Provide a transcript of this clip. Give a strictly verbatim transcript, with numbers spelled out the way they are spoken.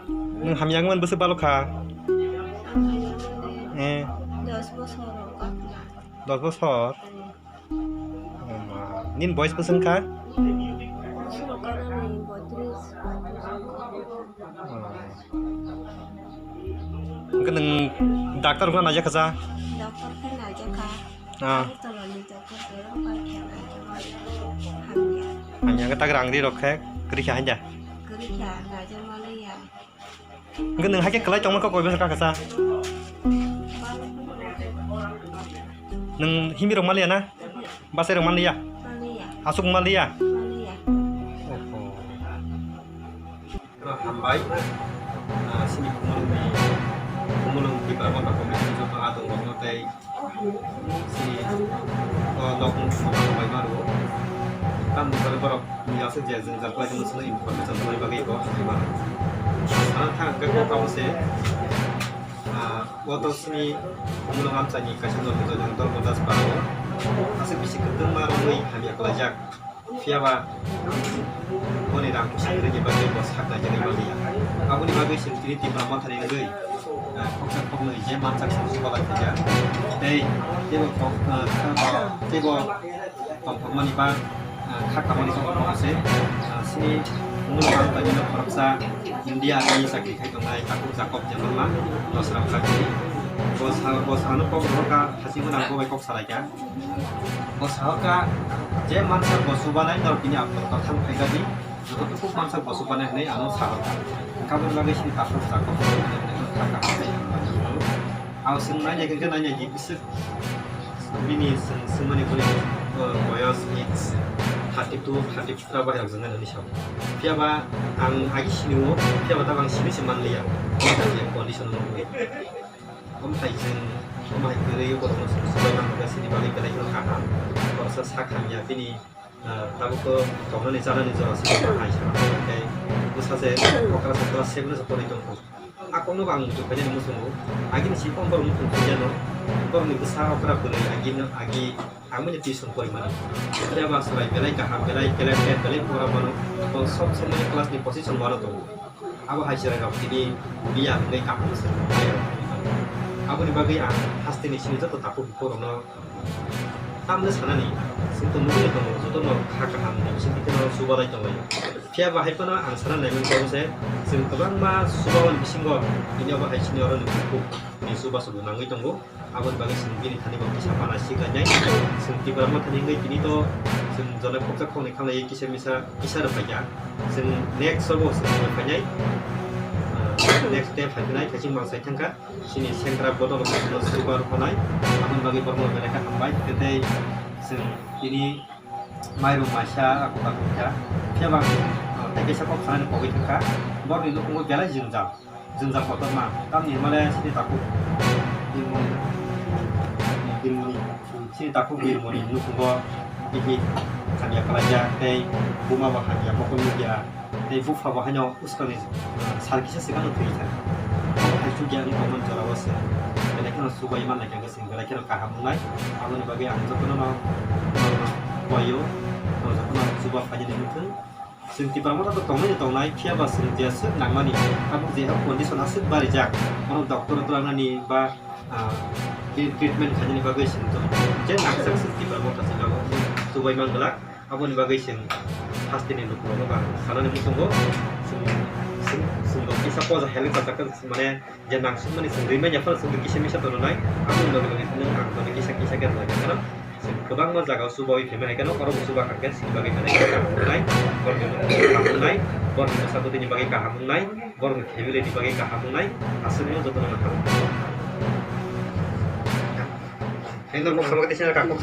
Nwng hamya wngmani bwswk balo kha? Eh. Dos bosor rok kakna. Dos bosor? Hmm. Oh ma. Nini boyes bwswk wngkha? Bosor rok kakna ni boitris, boitris. Oh. Hwnkhe nwng doctor wngna naijak kha sa? Doctor khe naijak kha. Ah. Agartala ni doctor khe wngkha khe naijak kha. Hamya. Hamya wngkha tak rang ri rok khe kwrwi kha hanja? Kwrwi kha, naijak manliya. Hwnkhe nwng haikhe kwlai tongma kha koi bosor kha kha sa? Nwng himwi rok manliya na? Bachai rok manliya? Manliya. Aswk manliya? Manliya. Oho. Hambai, ah, sini kumulungni, kumulung Tipra Motha Committee ni joto adong rokno tei sini, oh, nokmung songma hambai maro. Tamni bagwi borok ni aswk je jwngjal khlai tongma sino information tongmani bagwi bo hambai maro. Sana thang hwnkhe kok abo se, ah, o to sini kumulung amchaini kaisa nokni jotoni Dharma Das Paro aswk bisi kwbangma rwngwi hamya khlaijak. Phiya ba boni rang kusa kwrwini bagwi bo sak naijagwi manliya. Aboni bagwi chwng tini Tipra Mothani wngwi, eh, khoksa khoknwi je mansak chwng chubalai khaijak. Tei teibo kok, eh, teibo tongthokmani ba, eh, kha kamani tongthokma se, eh, sini mungwi bang tangwi no khoroksa India ni chakri khai tongnai Takhuk Jacob Debbarma, Dosra Bhakri. Bo sa, bo sano kok rohorkha, haching gwnang bo bai kok salaikha. Bo sahorkha, je mansa bo chubanai norok bini apor ta thang phaikha di, joto tukhuk mansa bo chubanai hinwi ano sahorkha. Kabun bagwi sini takhuk takhuk hinwi kha kha hinwi ang chwng nainai khe nainai di bwswk bini chwng swngmani boni, uh, boyos age thirty two, thirty four bai rok jwngnai hinwi sao. Phiya ba ang agi sini o, phiya ba tabang sini se manliya. Condition o nugwi. Omo hai chwng, omo hai kwrwi borokno chwng swbai mangkha, chini bagwi belai kheno kaham. Boroksa sak hamya bini, ah, tabukto tongnani chanani jora se hai se manjak, tei bwsa se okra se class seven o se porwi tongkha. A kokno bo ang muchung khainani muchungo. Agini simi borok muchung khaiyano, borokni bwsa okra bwrwi agino, agi Ang mani tuition porimani. Phiya ba chwrai belai kaham, belai talented, belai pora mano. Tong sob somoi class ni position one o tongo. Abo hai chwrai rok tini biya hwnwi kaham se. Aboni bagwi ang haste ni sini joto takhuk bukhuk rokno tamni sanani, chwng to nugwi tongo, joto no kha kaham ni bising twi no chubalai tongo. Phiya ba hai phano ang sana naiman khe se, chwng kwbangma chuba mani bisingo tini abo hai sini oro ni bukhuk ni chuba chubu nangwi tongo. Aboni bagwi chwng bini thani bo kisa mana siklainai. Chwng Tipra Mothani wngwi tini to chwng jora khoksa khoknwi khamlaiwi kisa misa kisa rwphaikha. Chwng next o bo chwng rwphainai. Ah, next day phaikhe nai kaiching mangsai thangkha. Chini sengkrak bodol rok no chuba rwphanai. Aboni bagwi borokno belai khe hambai. Tei chwng tini mairum maisa ako kathokya. Phiya ba ang, ah, tei kaisa kok sanani pogwi thangkha. Borokni nukhungo belai jwngjal. Jwngjal kotorma, tamni hwnmale chini takhuk birmoni, birmoni, chini takhuk birmoni nukhungo bihi hamya khlaijak tei buma bo hamya mokol nukya tei bupha bo haino uskani, uh, sal kisa swkang thwi kha. Omo hai chukya wng tongmani jorao se belai kheno chubai manlai kha, chwng belai kheno kaham wngnai. Aboni bagwi ang jotono no, no, no, koio, no, jotono chuba phainani wngthung. Chwng Tipra Motha to tongnai tongnai, phiya ba chwng jeswk nangmani, abo jeha condition aswk barijak, bono doctor o twlangnani ba, ah, tei treatment khainani bagwi chwng to je nangsak chwng Tipra Motha chwng abo chubai man glak. Aboni bagwi chwng haste ni lukurokno ba sanani muchungo chwng, chwng, chwng bo kisa poja help kajak mane, je nangsukmani chwng rimanya phano chwng kisa misa tongnai, aboni loge loge chwng ang bono kisa kisa khe rwlai kha, karon chwng kwbangma jagao chubaui phaimani hai kheno oro bo chuba kha khe chini bagwi belai kaham wngnai, borokni kaham wngnai, borokni bwsa bwtwini bagwi kaham wngnai, borokni family ni bagwi kaham wngnai, aswkno jotono kaham. Hai norok sama khe tisa kha kok.